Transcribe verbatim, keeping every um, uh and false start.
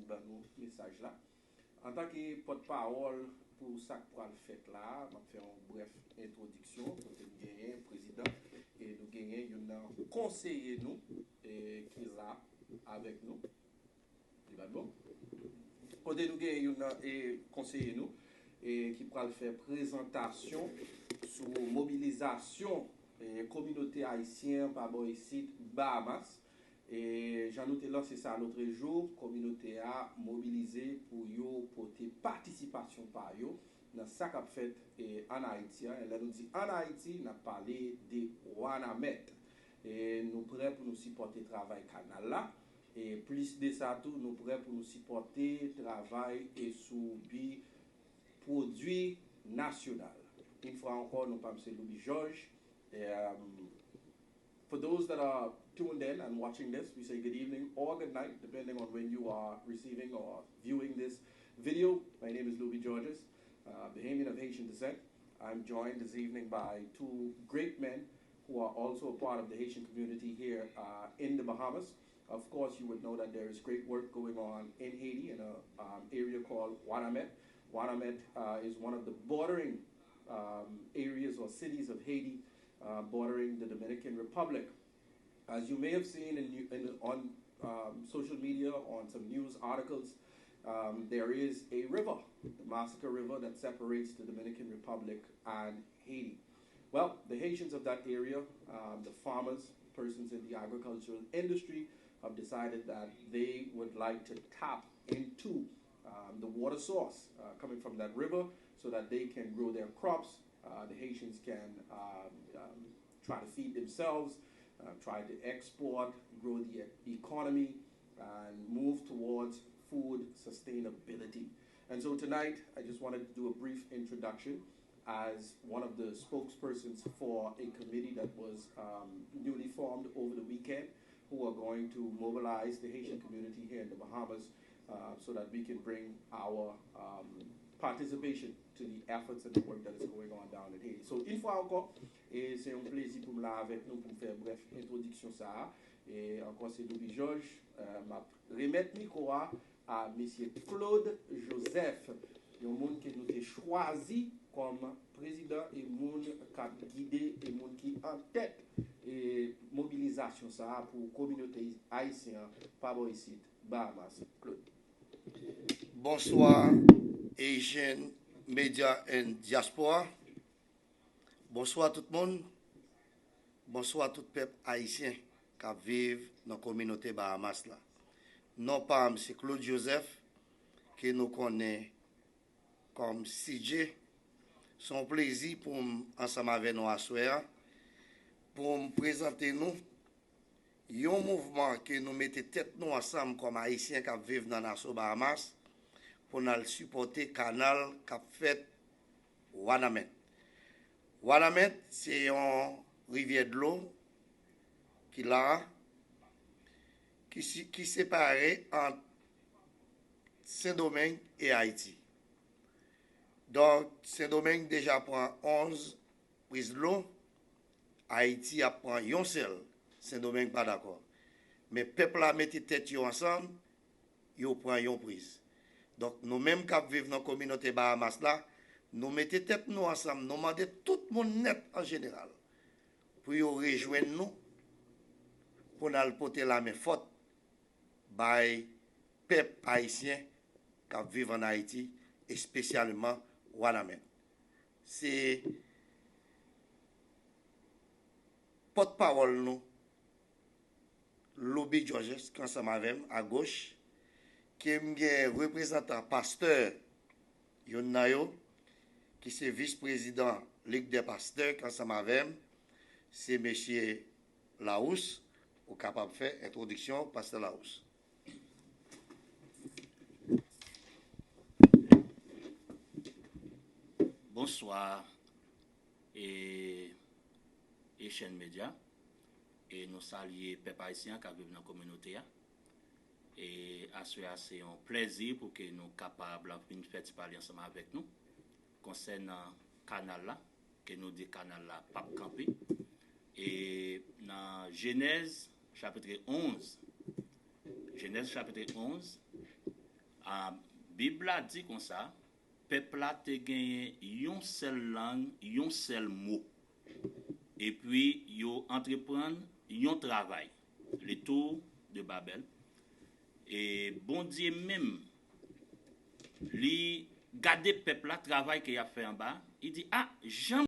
ban nou mesaj la. Antanke pòtpawòl pou sa k pral fèt la, m ap fè yon brèf entwodiksyon kote n genyen prezidan e nou genyen youn nan konseye nou e ki la avèk nou. Li pa bon. Kote nou genyen youn nan e konseye nou e ki pral fè prezantasyon sou mobilizasyon e kominote ayisyen an pa bò isit Bahamas. E jan nou te lanse sa lotrejou, kominote a mobilize pou yo pote patisipasyon pa yo nan sa k ap fèt e, ann Ayiti an. E lè nou di ann Ayiti, n ap pale de Wanament. E nou prè pou nou sipòte travay kanal la. E plis de sa tou, nou prè pou nou sipòte travay e sou bi pwodui nasyonal. Yon fwa ankò, non pa m se Louby Georges. E, um, for those that are tuned in and watching this, we say good evening or good night, depending on when you are receiving or viewing this video. My name is Louby Georges, uh, Bahamian of Haitian descent. I'm joined this evening by two great men who are also a part of the Haitian community here uh, in the Bahamas. Of course, you would know that there is great work going on in Haiti in an um, area called Wanament. Wanament uh, is one of the bordering um, areas or cities of Haiti, uh, bordering the Dominican Republic. As you may have seen in, in, on um, social media, on some news articles, um, there is a river, the Massacre River, that separates the Dominican Republic and Haiti. Well, the Haitians of that area, um, the farmers, persons in the agricultural industry, have decided that they would like to tap into um, the water source uh, coming from that river so that they can grow their crops. Uh, the Haitians can um, um, try to feed themselves, uh, try to export, grow the e- economy, and move towards food sustainability. And so tonight, I just wanted to do a brief introduction as one of the spokespersons for a committee that was um, newly formed over the weekend, who are going to mobilize the Haitian community here in the Bahamas uh, so that we can bring our um, participation to the efforts and the work that is going on down in Haiti. So, yon fwa ankò, e se yon plezi pou m la avèk nou pou m fè brèf entwodiksyon sa a. E ankò, se Louby Georges. Uh, m ap remèt mikwo a a Mesye Claude Joseph, yon moun ke nou te chwazi kòm prezidan e moun k ap gide e moun ki antèt e mobilizasyon sa a pou kominote ayisyen an pa bò isit, Bahamas. Claude. Bonswa, Asian Media and Diaspora. Bonswa tout moun. Bonswa tout pèp ayisyen k ap viv nan kominote Bahamas la. Non pa m se Claude Joseph, ke nou konnen kòm C J. Se yon plezi pou m ansanm avè nou aswè a, pou m prezante nou yon mouvman ke nou mete tèt nou ansanm kòm Ayisyen k ap viv nan Nassau, Bahamas, pou n al sipòte kanal k ap fèt Wanament. Wanament se yon rivyè dlo ki la a, ki, si- ki separe ant Sendomeng e Ayiti. Donk, Sendomeng deja pran onz priz dlo, Ayiti ap pran yon sèl. Sendomeng pa dakò. Men pèp la mete tèt yo ansanm, yo pran yon priz. Donk, nou menm k ap viv nan kominote Bahamas la, nou mete tèt nou ansanm, nou mande tout moun nèt an jeneral pou yo rejwenn nou, pou n al pote lamen fòt bay pèp ayisyen k ap viv ann Ayiti, espesyalman Wanament. Se pòtpawòl nou, Louby Georges, ki ansanm avè m, agoch, ke m gen reprezantan pastè, youn nan yo, ki se vis prezidan Lig dè Pastè, ki ansanm avè m, se mesye Larousse, ou kapab fè entwodiksyon, pastè Larousse. Bonswa e Asian Media. E nou salye pèp ayisyen an k ap viv nan kominote a. E aswè a se yon plèzi pou ke nou kapab vin fè ti pale ansanm avèk nou konsènan kanal la, ke nou di kanal la p ap kanpe. E nan Jenèz chapitre onz, Jenèz chapitre onz, A, Bib la di konsa, pèp la te genyen yon sèl lang, yon sèl mo. Epi yo antreprann yon travay, le tour de Babel. E Bondye menm, li gade pèp la, travay ke y ap fè anba, li di, a, jan